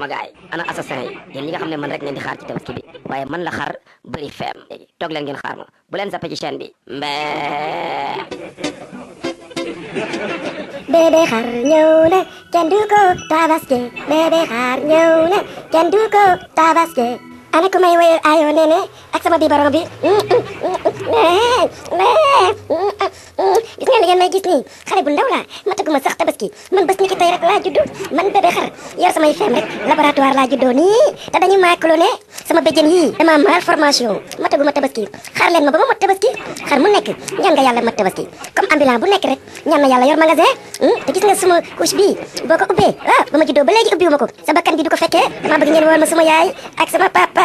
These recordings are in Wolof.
sama gaay ana assassin yi yéen ñi nga xam ne man rek ngeen di xaar ci tabaski bi waaye man la xar bëri feem léegi toog leen ngeen xaar ma bu leen zappé ci chaîne bi mbee bébé xar ñëw na kenn du ko tabaski bébé xar ñëw na kenn du ko tabaski ana ku may wéyal ayo nene ak sama biberon bi gis ngeen li ngeen may gis nii xale bu ndaw laa mataguma sax tabaski man bés ni ki tey rek laa juddu man bébé xar yor samay feem rek laboratoire laa juddoo nii te dañu maa cloné sama béjjën yii dama malformation mataguma tabaski xaar leen ma ba ma mot tabaski xar mu nekk ñaan nga yàlla mat tabaski comme ambulant bu nekk rek ñaan na yàlla yor magasin te gis nga suma couche bii boo ko ubbee ba ma juddoo ba léegi ubbiwuma ko sa bakkan bi du ko fekkee dama bëgg ngeen wool ma suma yaay ak sama papa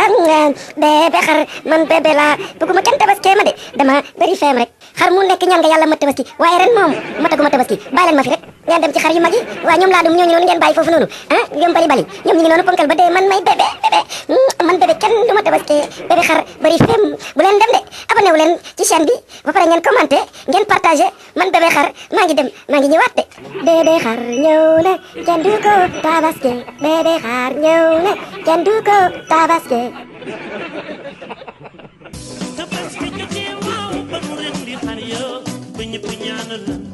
bébé xar man bébé laa bëgguma kenn tabaskee ma de dama bëri feem rek xar mu nekk ñaan nga yàlla mat tabaski waaye ren moom mataguma tabaski bàyyi leen ma fi rek ngeen dem ci xar yu mag yi waaye ñoom laa dum ñooñu noonu ngeen bàyyi foofu noonu ñoom bali bali ñoom ñi ngi noonu ponkal ba dee man may bébé man bébé kenn du ma tabaskee bébé xar bëri feem bu leen dem de abonné wu leen ci chaîne bi ba pare ngeen commenté ngeen partagé man bébé xar maa ngi dem maa ngi ñëwaat de bébé xar ñëw na kenn du ko tabaski bébé xar ñëw na kenn du ko tabaski tabaski jotee waaw ba mu ren di xar yo ba ñëpp ñaanal